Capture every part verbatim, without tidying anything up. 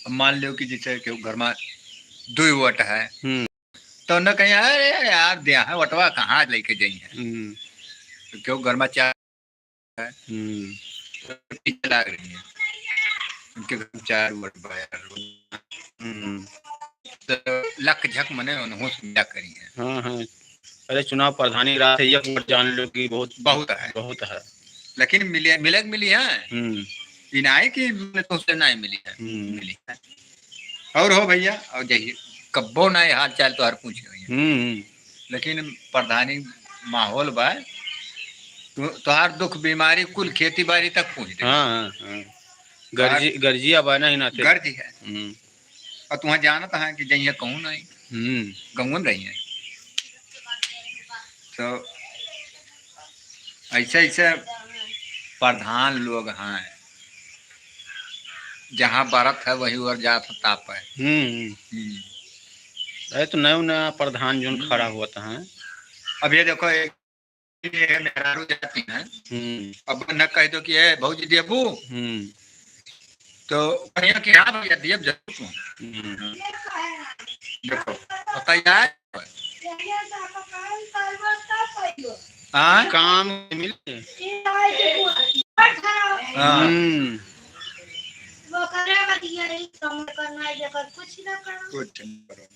मान लो कि जैसे केहू घर मा दुई वोट है, हम्म। तो न कहीं, "अरे यार, देहा वोटवा कहाँ लेके जाई है?" हम्म। तो केहू घर मा चार है, हम्म। तो पीछे लाग रही है, उनके घर मा चार वोट बा यार। हम्म। तो लक झक मने उन्हों से मिला करी है। हाँ, हाँ। अरे, चुनाव प्रधानी रात है, ये वोट जान लो कि बहुत, बहुत है। बहुत है। लेकिन मिले, मिले के मिली है। हम्म। ई नाहीं कि मने तोसे नाहीं मिली है। हम्म। मिली है। और हो भैया, और जाइए, कब्बो नाहीं हाल चाल तोहार पूछे होइए। हम्म। लेकिन प्रधानी माहौल बा, तो, तोहार दुख बीमारी कुल खेती बाड़ी तक पूछ दे। हाँ, हाँ, हाँ। गर्जी, तोहार गर्जिया बा नहीं ना, गर्जी है। हम्म। और तुहाँ जानत है कि जइया कहूँ नहीं, हम्म। गंगन रही है। तो ऐसे, ऐसे प्रधान लोग हैं, जहाँ बरत है, वही ओर जात है ताप है। हम्म। हम्म। अरे, तो नया, नया प्रधान जोन हम्म। खड़ा हुआ था, हैं? अब ये देखो, एक ये मेहरारू जाती हैं। हम्म। अब न कह दो कि, "ए, भौजी देबू?" हम्म। तो कहिया कि, "हाँ भैया, देब जरूर तू।" हम्म। देखो, बताइए। हाँ? काम मिले। हाँ। हम्म। कुछ न करो।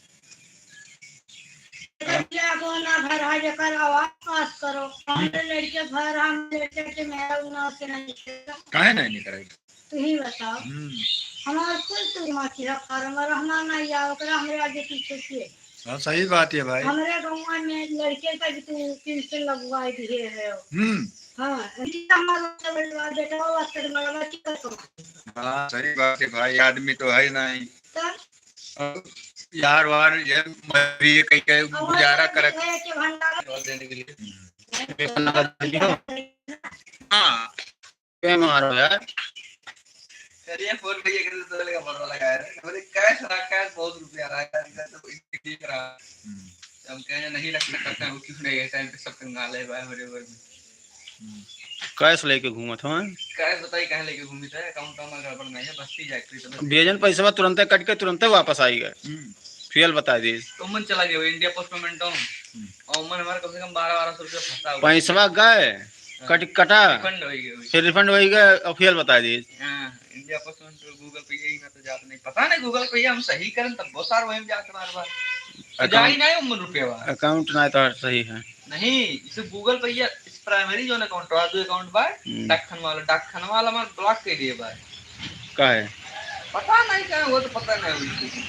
लड़किया को ना घर है, जेकर आवाज पास करो। हमरे लड़के घर, हम लड़के के मेहरा उन्ना से नहीं निकलेगा। काहे नहीं निकलेगा? तू ही बताओ। हम्म। हमार कुल तू माटी है, फार्म रहना नहीं या ओकरा हमरे आगे पीछे से। हाँ, सही बात है भाई। हमरे गाँव में लड़के का भी तू पेंशन लगवाई दिए है। हम्म। हाँ, हमारा बेटा, बेटा, बेटा, बेटा, हाँ, सही बात है भाई, आदमी तो है नहीं। तब? अब यार वार ये मजदूरी कई के गुजारा करत। हाँ। क्या मारो यार? अरे फोन पे ये कैसे तो लगा, बड़ा लगा है। बोले, "कैश रहा, कैश बहुत रुपया रहा है, इधर तो ठीक रहा।" हम्म। हम कहे, "नहीं रखना करता है, वो क्यों नहीं है, टाइम पे सब कंगाल है भाई, हमारे ऊपर में।" हम्म। कैश लेके घूमत हवन। कैश बताई कहाँ लेके घूमित है, अकाउंट में गड़बड़ नहीं है, बस्ती जाए, कोई तो बस्ती। भेजन पैसवा तुरंते कट के तुरंते वापस आई गए। हम्म। फेल बताई दीस। तो मन चला गया वो इंडिया पोस्ट पेमेंट हम्म। और मन हमारे कम से कम बारह बारह सौ रुपया फंसा हुआ। पैसवा गए, हाँ। कट, कटा। रिफंड हो गया। फिर रिफंड हो गया और फेल बताई दीस। हाँ, इंडिया पोस्ट पेमेंट, गूगल पे यही ना तो जात नहीं, पता नहीं गूगल पे हम सही करन तब बहुत सारा वही जात बार बार। तो अकाउंट जाई ना उम्र रुपया बा। अकाउंट ना तो सही है। नहीं, इसे गूगल पे ये इस प्राइमरी जो अकाउंट बा, दो अकाउंट बा, हम्म। डाकखाना वाला, डाकखाना वाला हमार ब्लॉक कर दिए बा। काहे? पता नहीं काहे, वो तो पता नहीं हुई।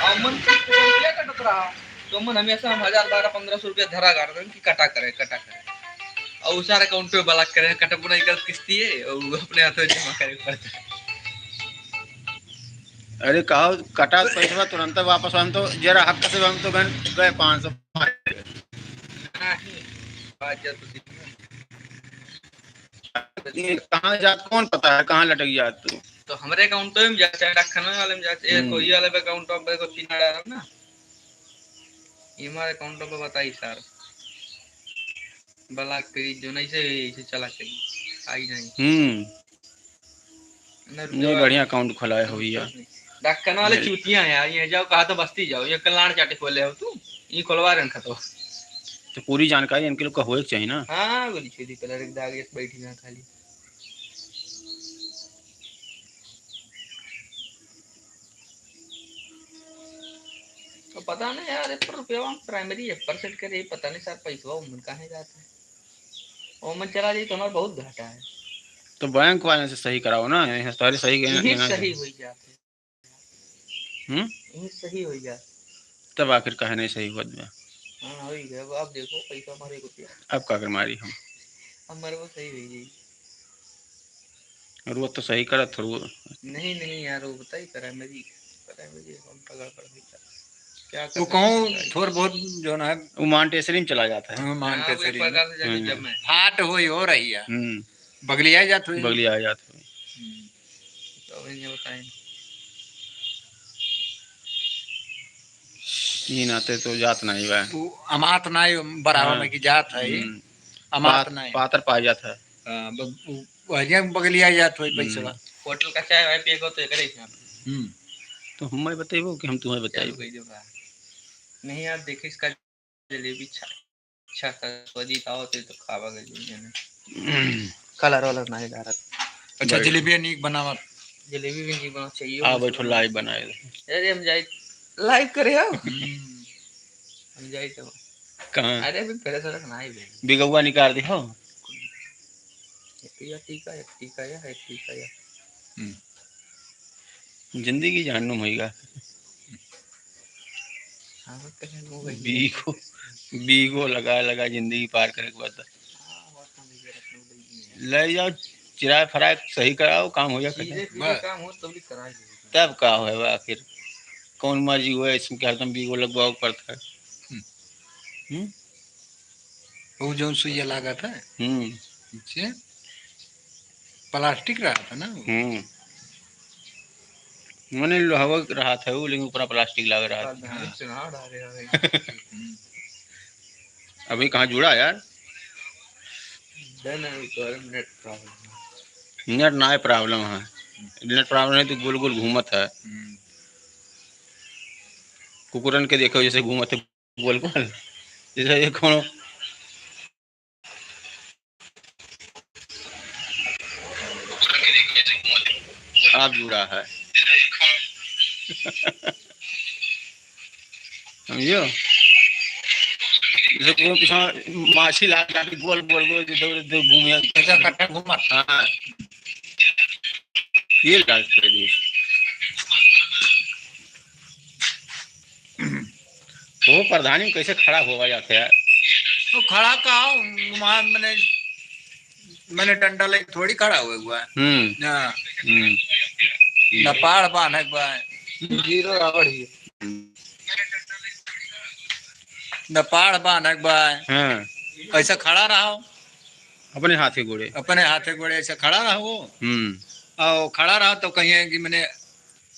और मन से तो रुपया कटत रहा, तो मन हमेशा हम हजार, बारह, पन्द्रह सौ रुपया धरा गाड़ देन कि कटा करे, कटा करे। और उ सारा अकाउंट पे ब्लॉक करे, कटबो नहीं करत किस्ती है, और उ अपने हाथ में जमा करे पड़ता है। अरे कहो, कटा पैसा तुरंत वापस, हम तो जरा हक से हम तो गए, गए पाँच सौ। नहीं, बात जब तो ठीक है। ये कहाँ जात, कौन पता है कहाँ लटक जात तू? तो हमरे अकाउंट में जा, चाहे डाकखाना वाले में जा, चाहे हम्म। कोई वाले पे अकाउंट पे को चिन्हा डालब ना, ये हमारे अकाउंट पे बताई सर, ब्लॉक करी जो नहीं से, ऐसे चला करी, आई नहीं। हम्म। नहीं, नहीं, रुपया बढ़िया अकाउंट खोलाए हो भैया। डाकखाना वाले नहीं। चूतिया हैं यार, ये जाओ, कहा तो बस्ती जाओ, ये कल्याण चाटे खोले हो तू, ये खोलवा रहे हैं खतवा। तो पूरी जानकारी इनके लोग का होए के चाहिए ना। हाँ, गोली छेदी कलर एक दाग एक बैठी ना खाली। तो पता नहीं यार, एक रुपया हम प्राइमरी एक परसेंट करे, पता नहीं सर पैसवा उमन काहे जात है। ओमन चला जाई तो हमार बहुत घाटा है। तो बैंक वाले से सही कराओ ना, यहाँ सारे सही गए, यही यहाँ से। सही होई जात है। हम्म? यही सही होई जात। तब आखिर काहे नहीं सही होत बा? हाँ, होई गया। अब आप देखो, पैसा हमारे को दिया। अब का कर मारी हम? हमारे वो सही होई जाई। और वो तो सही करत हो, वो। नहीं, नहीं यार, वो बताई, प्राइमरी, प्राइमरी हम पकड़ पड़ गई। क्या वो कर कहूँ सकते हैं? थोड़ बहुत जो ना है। वो मॉन्टेसरी में चला जाता है। हाँ, हाँ, वो एक मॉन्टेसरी में। प्रकार से जैसे हम्म। जब मैं फाट हुई हो रही है। हम्म। बगलिया जात हुई। बगलिया जात हुई। हम्म। तो अभी ये बताएं। ई नाते तो जात नहीं बा। वो अमात नहीं बराबर हाँ। में की जात है। हम्म। अमात पात-, नहीं। पातर पा जात है। हाँ, ब-, वो हरिया बगलिया जात हुई हम्म। पैसवा। होटल का चाय वाय पिए को तो एकरे हिसाब। हम्म। तो हमें बताइबो कि हम तुम्हें बताइबो? चल गई जो बा। नहीं यार, देखे इसका जलेबी छा-, अच्छा था, स्वादी था, होते तो खावा गई है ना। कलर वलर नहीं डालत। अच्छा, बड़ी। जलेबिया नीक बनावत। जलेबी भी नीक बनावत चाहिए। आ, बैठो, live बनाए। अरे, हम जाए, live करे हो? हम्म। हम जाए तो। कहाँ? अरे, अभी पहले सड़क ना आई बे। बिगौआ निकाल दे हो। एक टीका, एक टीका या, एक टीका या। हम्म। जिंदगी जहन्नुम होइगा। हाँ, वो तो है, वो वही है। बीगो, बीगो लगा, लगा जिंदगी पार करे के बाद। हाँ, वो तो नहीं है, अपने भाई नहीं है। ले जाओ, चिराए फराए सही कराओ, काम हो जाए खत्म। चीजें, चीजें बस। काम हो, तब भी करा ही देते हैं। तब का होए बा आखिर? कौन मर्जी हुआ है, इसमें क्या हरदम बीगो लगवाओ पड़ता है? हम्म। हम्म? वो जौन सुइया लागत है? हम्म। अच्छा। प्लास्टिक रहत है ना वो? हम्म। मने लोहवा रहत है वो, लेकिन ऊपरा प्लास्टिक लागे रहत है। हाँ। हम्म। अभी कहाँ जुड़ा यार? Net problem है। Net नाहीं problem है। Net problem है तो गोल गोल घूमत है। हम्म। कुकुरन के देखो जैसे घूमत है। गोल गोल। जैसे एक कोनो आप जुड़ा है। समझियो? जैसे कोनो पीछा माछी लाग जाती, गोल गोल गोल इधर उधर घूमे। अच्छा, इकट्ठा घूमत। हाँ। ये लाग कर दिए। वो प्रधानी में कैसे खड़ा होवा जाता है? तो खड़ा का, वहाँ मने, मने डंडा लेके थोड़ी खड़ा हुए हुआ है। हम्म। हाँ। हम्म। न पाड़ बांधे के बा। जीरो रावण ही। न पाड़ बांधे के बा। हाँ। ऐसा खड़ा रहो। अपने हाथे गोड़े। अपने हाथे गोड़े ऐसे खड़ा रहो। हम्म। और खड़ा रहो तो कहिए कि मने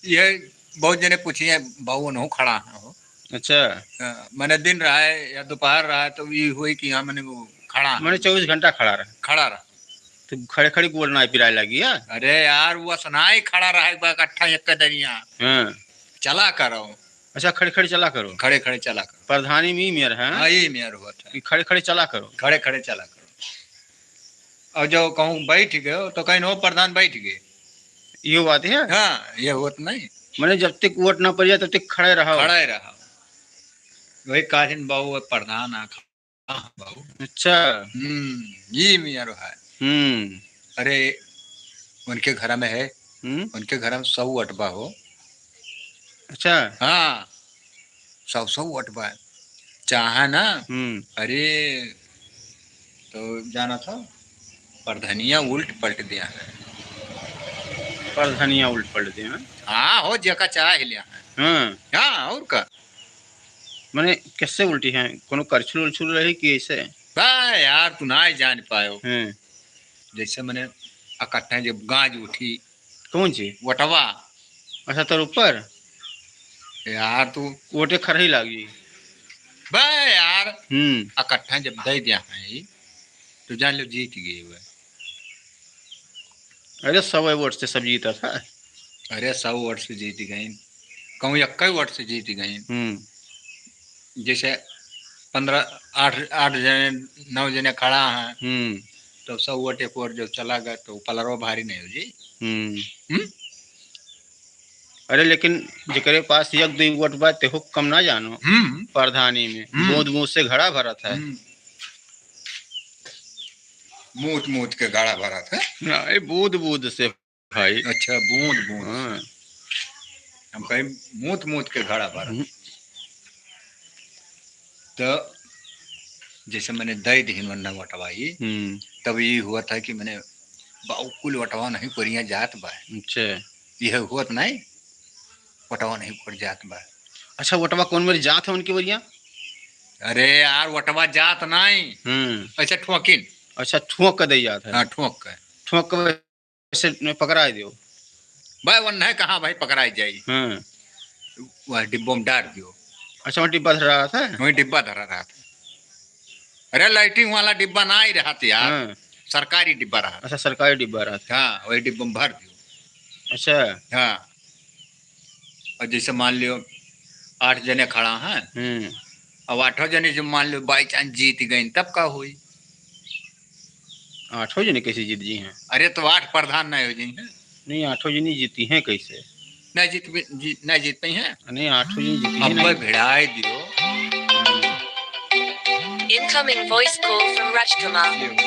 ये बहुत जने पूछिए, "बाबू, ओनहु खड़ा है हो?" अच्छा। हाँ, मने दिन रहा है या दोपहर रहा है, तो ये हुई कि हाँ, मने वो खड़ा है। मने चउबीस घंटा खड़ा रहा। खड़ा रहा। तो खड़े खड़े गोड़ ना पिराए लगी, हाँ? अरे यार, वो असनाई खड़ा रहा एक बार इकट्ठा एक दरिया। हाँ। चला करो। अच्छा, खड़े खड़े चला करो। खड़े खड़े चला करो। प्रधानी में ही मेर है, हाँ? हाँ, ये मेर होत है। कि खड़े खड़े चला करो। खड़े खड़े चला करो। और जो कहूँ बैठ गयो, तो कहीं हो प्रधान बैठ गए। इहो बात है? हाँ, ये होत नहीं। मने जब तक वोट ना पड़ जाए, तब तक खड़े रहो। खड़े रहो। वही काजिन बाबू, वो प्रधान आ, हाँ, बाबू। अच्छा। हम्म, ये मियाँ रो है। हम्म। अरे, उनके घर में है, हम्म। उनके घर में सौ अटबा हो। अच्छा। हाँ, सौ, सौ वोट बा। चाहे ना, हम्म। अरे, तो जाना था, प्रधनिया उल्ट पलट दिया है। प्रधनिया उल्ट पलट दिया है? हाँ, हो, जेका चाह लिया है। हाँ। हाँ, और का? मने, कैसे उल्टी है? कोनो करछुल उलछुल रही कि ऐसे? बा यार, तू ना जान पायो। हाँ। जैसे मने, इकट्ठा जब गाज उठी, कौन ची? वोटवा। अच्छा, तोर ऊपर? यार, तू वोटे खरही लागी। बे यार। हम्म। इकट्ठा जब दे दिया है, तो जान लो जीत गए हुए। अरे, सौ वोट से सब जीता था। अरे, सौ वोट से जीत गए, कहूँ इक्कीस वोट से जीत गए। हम्म। जैसे पन्द्रह, आठ, आठ जने, नौ जने खड़ा हैं, हम्म। तो सौ वोट एक ओर जो चला गया, तो पलरवा भारी नहीं हो जी। हम्म। हम्म? अरे, लेकिन जेकरे पास एक दुई वोट बा, तेहू कम ना जानो। हम्म। प्रधानी में हम्म। बूंद बूंद से घड़ा भरत है। हम्म। मूत मूत के घड़ा भरत है। नहीं, बूंद बूंद से भाई। अच्छा, बूंद बूंद से। हाँ। हम कहीं मूत मूत के घड़ा भरत। हम्म। तो जैसे मने दे दिहिन वन्ना वटवाई, हम्म। तब ये हुआ था कि मने बाऊ कुल वटवा नहीं कोरिया जात बा। अच्छा। यह हुआ तो नहीं, वटवा नहीं कोर जात बा। अच्छा, वटवा कौन मेरे जात है उनके वरिया? अरे यार, वटवा जात नहीं। हम्म। अच्छा, ठोकिन। अच्छा, ठोक के दे जात है। हाँ, ठोक के। ठोक के से न पकड़ाए दियो। भाई, वो नहीं कहाँ भाई पकड़ाए जाई। हाँ। वह डिब्बो में डाल दियो। अच्छा, वहाँ डिब्बा धरा रहा था? वहीं डिब्बा धरा रहा था। अरे, लाइटिंग वाला डिब्बा ना ही रहा था यार। हाँ। सरकारी डिब्बा रहा था। अच्छा, सरकारी डिब्बा रहा था। हाँ, वही डिब्बो में भर दियो। अच्छा। हाँ। और जैसे मान लियो, आठ जने खड़ा हैं, हम्म। अब आठों जने जो मान लियो by chance जीत गए, तब का होई? आठों जने कैसे जीत जी हैं? अरे, तो आठ प्रधान नहीं हो जी हैं? नहीं, आठों जने जीती हैं कैसे? नहीं जीत, जी-, नहीं जीत पाई हैं? नहीं, आठों जने जीती हैं, अब्बे नहीं। भिड़ाए दियो। Incoming voice call from Rajkumar.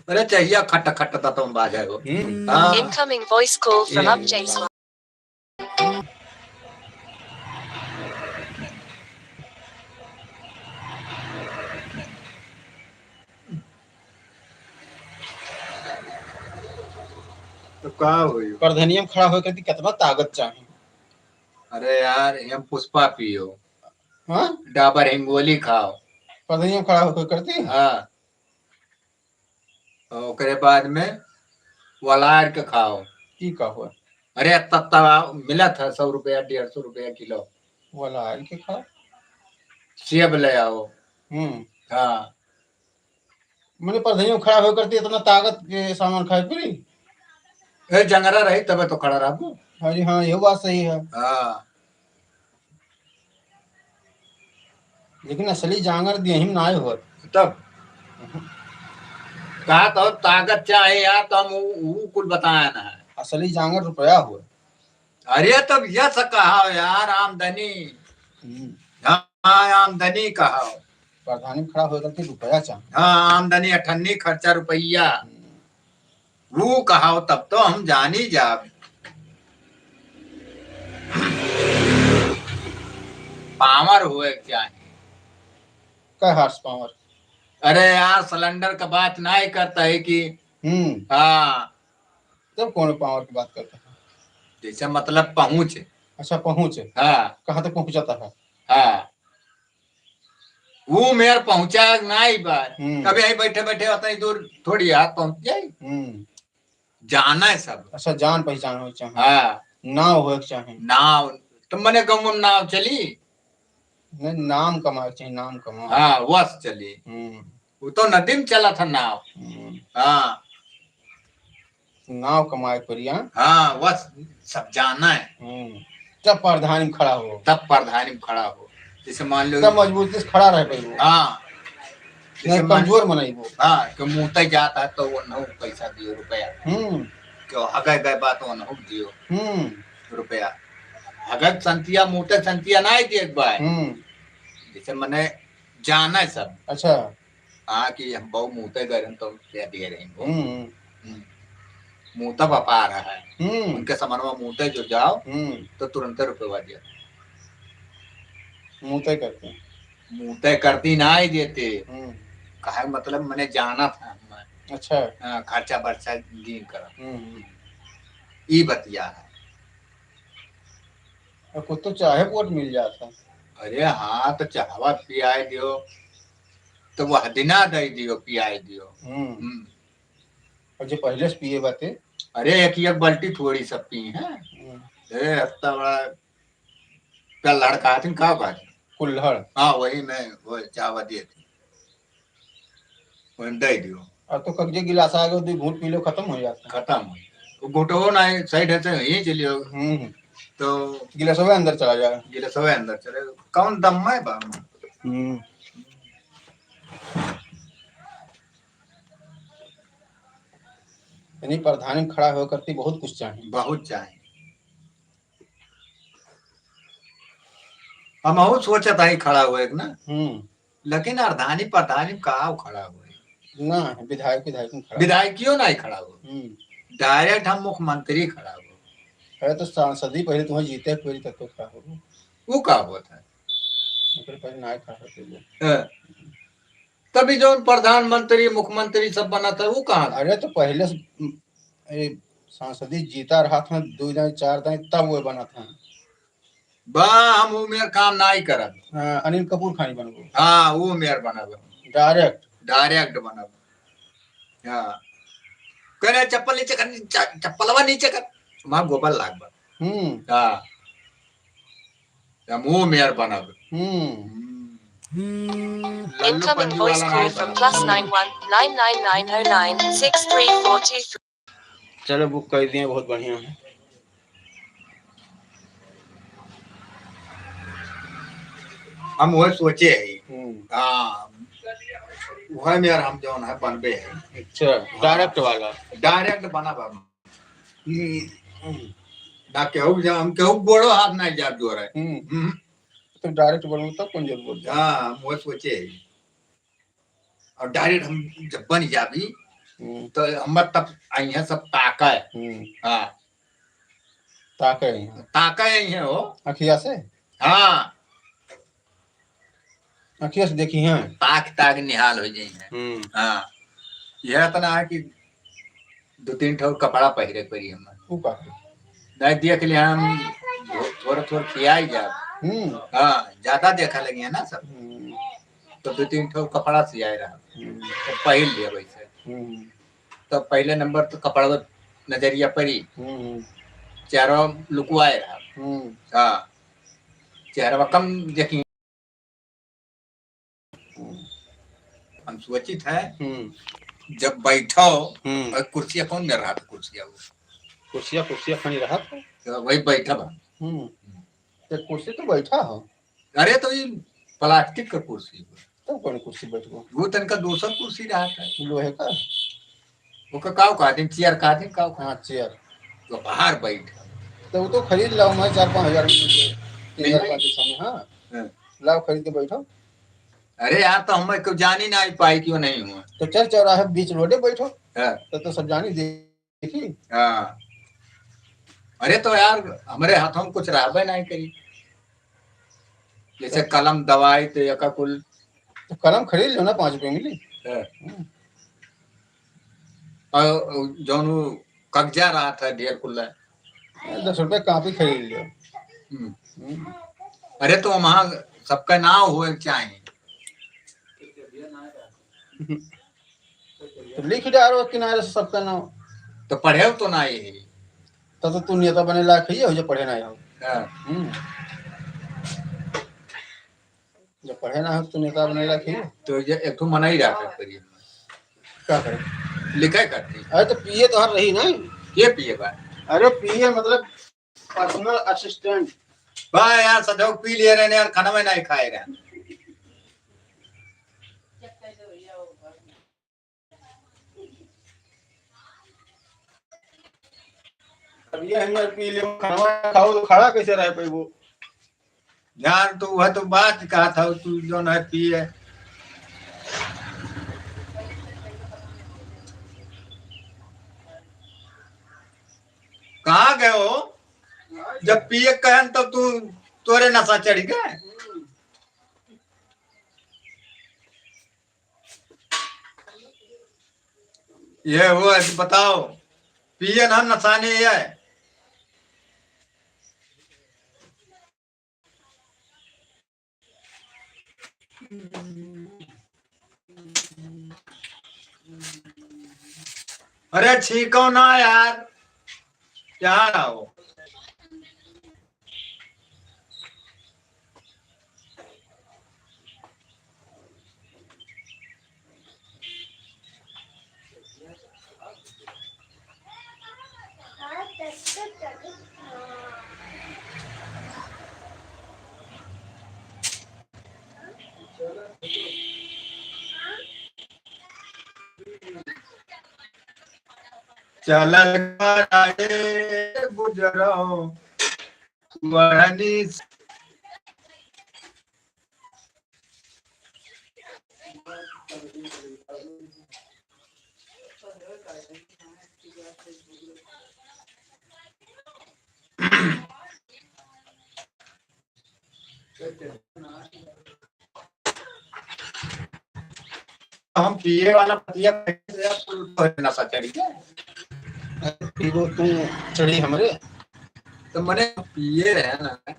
अरे चहिया खट खट त तुम बाजे हो। हम्म। हाँ। Incoming voice call from ये। Up Jaiswal। तो का होई? प्रधानिया में खड़ा होए करती कितना ताकत चाही। अरे यार, हम पुष्पा पियो। हाँ? डाबर हिंगोली खाओ। प्रधानिया में खड़ा होए करती? हाँ। और ओकरे बाद में वलार के खाओ। की का हुआ? अरे, तत्ता मिलत है सौ रुपया, डेढ़ सौ रुपया किलो। वलार के खाओ? सेब ले आओ। हम्म। हाँ। मने प्रधानिया में खड़ा होए करती इतना ताकत के सामान खाए पड़ी? ए, जंगरा रही तबे तो खड़ा रहबू। अरे हाँ, ये बात सही है। हाँ। लेकिन असली जांगर देही में नाय होत। तब का तो ताकत चाहे यार, तो हम ऊ, ऊ कुल बताया ना है। असली जांगर रुपया होत। अरे तब यस कहा यार, आमदनी। हम्म। हाँ, आमदनी कहा। प्रधानी में खड़ा होए करती रुपया चाहे। हाँ, आमदनी अठन्नी, खर्चा रुपया। हम्म। वो कहाओ तब तो हम जानी जाब। पावर होए के चाही। कै horse power? अरे यार, सिलेंडर का बात नाहीं करता है कि हम्म। हाँ। तब कौन पावर की बात करता है? जैसे मतलब पहुँच। अच्छा, पहुँच। हाँ। कहाँ तक पहुँचाता है? हाँ। वो मेर पहुँचा नाहीं बा। हम्म। कभी यहीं बैठे बैठे उतनी दूर थोड़ी हाथ पहुँच जाई। हम्म। जाना है सब। अच्छा, जान पहचान होए के चाही। हाँ। नाव होए के चाही। नाव, तो मने गाँव में नाव चली? नहीं, नाम कमाए के चाही, नाम कमाओ। हाँ, वस चली। हम्म। वो तो नदी में चला था नाव। हम्म। हाँ। नाव कमाए के पड़ी, हाँ? हाँ, वस सब जाना है। हम्म। तब प्रधानी में खड़ा हो। तब प्रधानी में खड़ा हो। जैसे मान लो तब मजबूती से खड़ा रह पइबो। हाँ। जैसे नहीं, मान कमजोर मनइबो। हाँ, कि मुँह तक जाता है तो वो नहु पैसा दियो रुपया। हम्म। कि हगे गए बात वो नहु दियो। हम्म। रुपया। हगे संतिया, मुँह तक संतिया नाहीं दिए एक बार। हम्म। जैसे मने जाना है सब। अच्छा। हाँ, कि हम बहु मुँह तक गए रहन तो क्या दिए रहेंगे। हम्म। हम्म। मुँह तक व्यापार है। हम्म। उनके सामानवा मुँह तक जो जाओ, हम्म। तो तुरंते रुपया दिया। मुँह तक करते। मुँह तक करती नाहीं देते। हम्म। कहे मतलब मने जाना था मैं। अच्छा। हाँ, खर्चा बर्चा गिन कर। हम्म, हम्म। ई बतिया है। और कुछ तो चाहे वोट मिल जाता। अरे हाँ, तो चाहवा पियाए दियो, तो वह दिना दे दियो, पियाए दियो। हम्म। हम्म। और जो पहले से पिए बाते? अरे, एक, एक बाल्टी थोड़ी सब पी हैं। हम्म। ए, हफ्ता बड़ा, कल लड़का आथिन, का बात? कुल्हड़। हाँ, वही में, वो चावा दिए थे। वही में दे दियो। अब तो कब्जे गिलास आ गए, दो घूंट पी लो, खत्म हो जाता है। खत्म हो। वो घुटवो ना है, सही ढंग से यहीं चलियो। हम्म। तो गिलासवे अंदर चला जाए। गिलासवे अंदर चले। कौन दम में बा? हम्म। यानी प्रधानी में खड़ा होए करती बहुत कुछ चाही। बहुत चाही। हमहू सोचत हई खड़ा होए के ना। हम्म। लेकिन अर्धानी प्रधानी में का खड़ा होए? ना, विधायक, विधायक में खड़ा। विधायकियो नाहीं खड़ा हो। हम्म। Direct हम मुख्यमंत्री खड़ा हो। अरे तो सांसद ही पहले तुम्हें जीते के पहले तब तो खड़ा हो। वो का होत है? ओकरे पहले नाहीं खड़ा होते लोग। हाँ। तभी जौन प्रधानमंत्री, मुख्यमंत्री सब बनत है, वो कहाँ? अरे तो पहले से, ए, सांसदी जीता रहा था, दो दाई, चार दाई, तब वो बनत है। बा, हम ऊ मेर काम नाई करब। हाँ, अनिल कपूर खानी बनबो। हाँ, ऊ मेर बनब। Direct। Direct बनब। हाँ। करे चप्पल नीचे कर, च-, चप्पलवा नीचे कर। वहाँ गोबर लाग बा। हम्म। हाँ। हम ऊ मेर बनब। हम्म। हम्म। लल्लू Incoming पंजू voice वाला call नाई from बनब। Plus nine one nine nine nine oh nine six three four two three। चलो, book कर दिए, बहुत बढ़िया है। हम वह सोचे है। हम्म। हाँ, वह में यार हम जौन है बनबे है। अच्छा, हाँ। Direct वाला। Direct बना बा। हम्म। ना केहू जा, हम केहू गोड़ो हाथ ना जा जोड़े। हम्म। हम्म। तो direct बनबो तब कौन जरूरत है? हाँ, हम वह सोचे है। और direct हम जब बन जाबी, हम्म। तो हम तब आई हैं सब ताका है। हम्म। हाँ। ताके ही हैं। ताके ही हैं वो। अखिया से? हाँ। अखिया से देखी हैं। ताक, ताक निहाल हो जाई हैं। हम्म। हाँ। यह इतना है कि दो तीन ठो कपड़ा पहिरे के पड़ी हमें। ऊ का? नहीं देख लिया हम, थो-, थोड़ा, थोड़ा खिया ही जाब। हम्म। हाँ, ज्यादा देखा लगी है ना सब। हम्म। तो दो तीन ठो कपड़ा सियाए रहा। हम्म। तो पहिर लिया वैसे। हम्म। तो पहले नंबर तो कपड़ा नजरिया पड़ी। हम्म। चेहरा लुकवाए रहा। हम्म। हाँ। चेहरा कम देखी। हम्म। हम सोचित है, हम्म। जब बैठो, हम्म। और कुर्सिया कौन में रहा था, कुर्सिया वो? कुर्सिया, कुर्सिया खनी रहा था। तो वही बैठा बा। हम्म। तो कुर्सी तो बैठा हो। अरे, तो ये प्लास्टिक का कुर्सी बा। तब कौन कुर्सी बैठबो? वो तनका दोसर कुर्सी रहा था। लोहे का? ओका काव कहते हैं, चेयर कहते हैं, काव कहते हैं? हाँ, चेयर। तो बाहर बैठ। तो वो तो खरीद लाओ, मैं चार पाँच हजार में, तीन हजार पाँच सौ में, हाँ। हाँ। लाओ, खरीद के बैठो। अरे यार, तो हम क्यों जानी ना पाई, क्यों नहीं हुआ? तो चल, चौराहे बीच रोडे बैठो। हाँ। तो, तो सब जानी दे। देखी? हाँ। अरे तो यार, हमरे हाथों में कुछ रहबे नहीं करी। जैसे कलम, दवाई, तो यका कुल। तो कलम खरीद लो ना, पाँच रुपये मिली। हाँ। हम्म। और जौन वो कगजा रहा था ढेर कुल्ला। दस रुपये कापी खरीद लियो। हम्म। हम्म। अरे तो वहाँ सबका नाव होए के चाही। तो लिख डारो किनारे से सबका नाव। तो पढ़े तो ना ये। तब तो तू नेता बने लायक है, हो जो पढ़े ना हो। हाँ। हम्म। जब पढ़े ना हो तो नेता बने लायक है। तो ये एक ठो मना ही रहा कर करिए। का करे? लिखे करती। अरे तो पिए तो हर रही ना। ये पिए बा? अरे पिए मतलब पर्सनल असिस्टेंट। बा यार, सजौक पी लिए रहने यार, खाना में नहीं खाएगा। अब ये हम यार पी ले, खाना खाओ तो खड़ा कैसे रह पैबो? यार, तो वह तो बात कहा था, तू जो ना पिए। कहाँ गए हो? जब पिए कहन तब तू, तोरे नशा चढ़ गए। ये हुआ कि बताओ, पिए ना नशा नहीं है। अरे छींको ना यार, क्या रहा हो? चलल कराए बुजरो वहनी। हम पिए वाला पतिया कैसे आपको नशा चढ़ी है? पीबो तू चढ़ी हमरे। तो मने पिए रहे ना,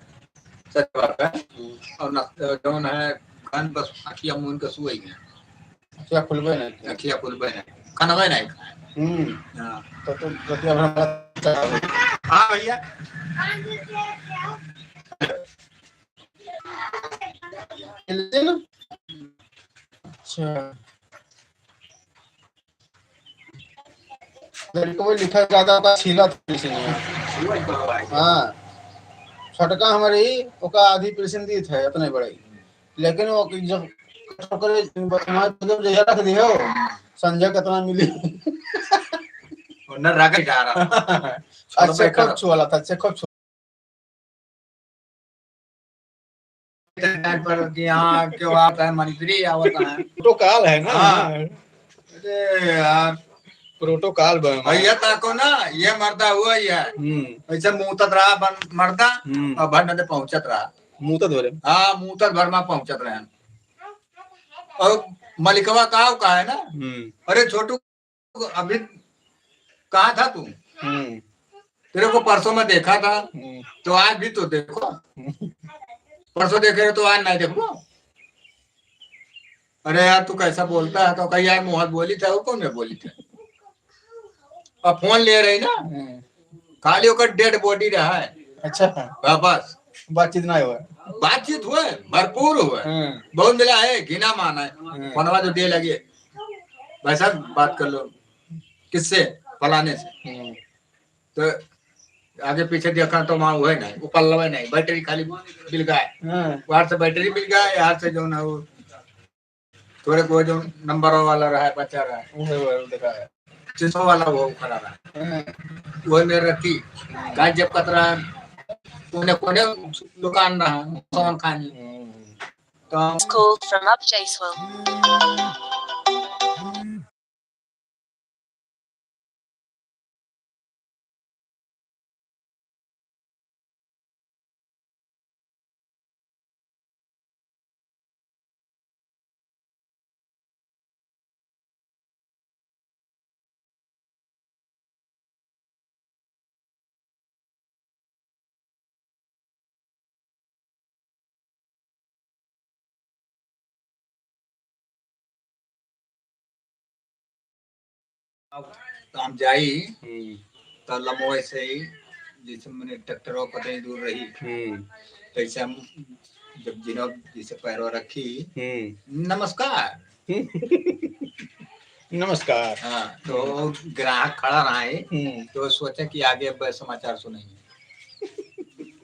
सच बात है। हम्म। और ना, जौन है, कान बस अखिया मुन के सुई है। अखिया खुलबे नहीं। अखिया खुलबे नहीं। खानवे नहीं खाए। हम्म। हाँ। तो, तो, तो क्या हमारा हाँ भैया। अच्छा। लड़के वो लिखा ज्यादा होता, छीला था पेंसिल में। हाँ। छोटका हमारे ही, ओका आधी पेंसिल दी थे, इतने बड़े। लेकिन वो जब ओकरे, हमारे जब जगह रख दियो, संजय कितना मिली। और न रख जा रहा। अच्छा, खूब छुआला था, अच्छा, खूब छु- पर कि हाँ, क्यों आता है, मंत्री आवता है। तो काल है ना। हाँ। अरे यार, प्रोटोकॉल बा हमार। भैया ताको ना, ये मर्दा हुआ ही है। हम्म। ऐसे मूतत रहा बन-, मर्दा, हम्म। और भर नदे पहुंचत रहा। मूतत भरे। हाँ, मूतत भर मा पहुंचत रहे। और मलिकवा का, का है ना, हम्म। अरे छोटू, अभी कहाँ था तू? हम्म। तेरे को परसों मैं देखा था, हम्म। तो आज भी तो देखो। हम्म। परसों देखे रहे तो आज नहीं देखो। अरे यार, तू कैसा बोलता है? तो कही, "यार, मोहन बोली था, वो कौन है बोली था?" अब फोन ले रही ना, हम्म। खाली ओकर डेड बॉडी रहा है। अच्छा। हाँ, बस। बातचीत ना हुआ। बातचीत हुए, भरपूर हुए। हम्म। बहुत मिला है, गिना माना है। हम्म। फोनवा जो दे लगे, "भाई साहब, बात कर लो।" "किससे?" "फलाने से।" हम्म। तो आगे पीछे देखा तो वहाँ हुए नहीं, वो पल्लवे नहीं, बैटरी खाली बिल गए। हाँ। वहाँ से बैटरी बिल गए, यहाँ से जो ना वो थोड़े को जो नंबर वाला रहा है, बच्चा रहा है। उहे, उहे, उहे देखा है। छह सौ वाला वो खड़ा रहा है। हाँ। वही में रखी। गाय जब कतरा कोने, कोने दुकान रहा, सामान खानी। हम्म। तो Call from Up Jaiswal। अब तो हम जाई, हम्म। तो लमो ऐसे ही, जैसे मने ट्रैक्टरों को दे दूर रही, हम्म। तैसे हम जब जिनो जैसे पैरों रखी, हम्म। "नमस्कार।" नमस्कार। हाँ, तो हम्म। ग्राहक खड़ा रहा है, हम्म। तो सोचे कि आगे अब समाचार सुनेंगे।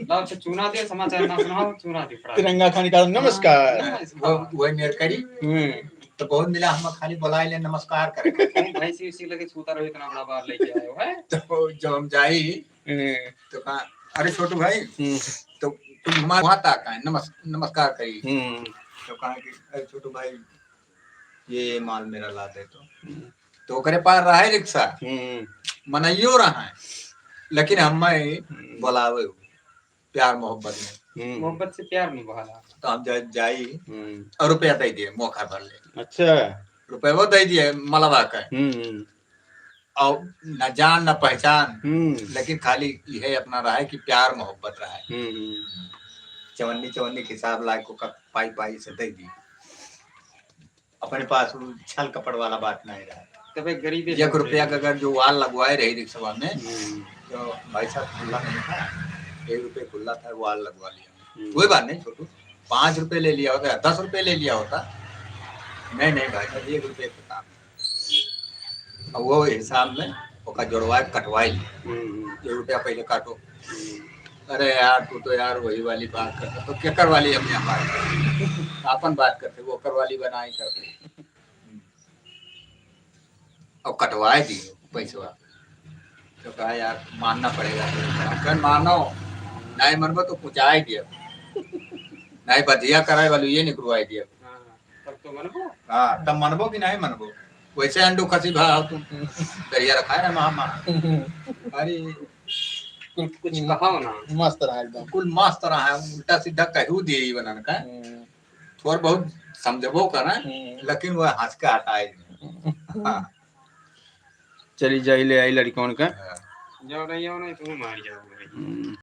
लाओ, अच्छा, चूना दे, समाचार ना सुनाओ, चूना दे, फटाक। तिरंगा खान निकाल, हाँ, नमस्कार। नमस्कार। वो, वही मेर करी। हम्म। तो बहुत मिला, हम खाली बुलाए ले, नमस्कार करे। कौन भैंसी उसी लगे सूता रहो, इतना बड़ा बार लेके आए हो, हैं? तो जब हम जाई, हम्म। तो कहा, "अरे छोटू भाई, हम्म। तो तुम हमारे वहाँ तक आए, नमस-, नमस्कार करी।" हम्म। तो कहा कि, "अरे छोटू भाई, ये, ये माल मेरा ला दे तो।" हम्म। तो ओकरे पास रहा है रिक्शा, हम्म। मनइयो रहा है, लेकिन हमें हम्म। बुलावे हो, प्यार मोहब्बत में। हम्म। मोहब्बत से प्यार में बहाला। तो हम जा-, जाई हम्म। और रुपया दे दिए, मौका भर ले। अच्छा। रुपया वो दे दिए मलबा का। हम्म। और न जान न पहचान, हम्म। लेकिन खाली यह अपना रहा है कि प्यार मोहब्बत रहा है। हम्म। चवन्नी चवन्नी के हिसाब ला को का-, पाई पाई से दे दी। अपने पास वो छल कपट वाला बात नहीं रहा। तबे गरीबी एक है। रुपया का अगर जो वाल लगवाए रही रिक्शा में, हम्म। तो भाई साहब खुला नहीं था, एक रुपये खुला था, वाल लगवा लिया। हम्म। कोई बात नहीं छोटू, पाँच रुपये ले लिया होता, दस रुपये ले लिया होता, नहीं, नहीं भाई साहब, एक रुपये का काम। अब वो हिसाब में ओका जोड़वाए, कटवाए लिया। हम्म। एक रुपया पहले काटो। हम्म। अरे यार, तू तो यार वही वाली बात करता, तो केकर वाली हम यहाँ बात करते? आपन बात करते, वो ओकर वाली बनाई करते। अब कटवाए दियो पैसवा। तो कहा, "यार, मानना पड़ेगा।" तो कहा, "मानो, नहीं मनबो तो कुचाए दियो, नहीं बधिया कराए वालू ये निकलवाए दियो।" हाँ, तब तो मनबो। हाँ, तब मनबो कि नहीं मनबो? वैसे अंडू खसी भा हो तुम। दरिया रखा है ना, महा, महा। अरे। कुल कुछ कहा हो ना। मस्त रहा एकदम। कुल मस्त रहा है, उल्टा सीधा कहू दिए ही बनन का। हम्म। थोड़ बहुत समझबो करा, हम्म। लेकिन वह हंस के हटाए। हम्म। हाँ। चली जाई, ले आई लड़कौन का। हाँ। जाओ नहीं, जाओ नहीं, तुम्हें मार जाओ भाई। हम्म।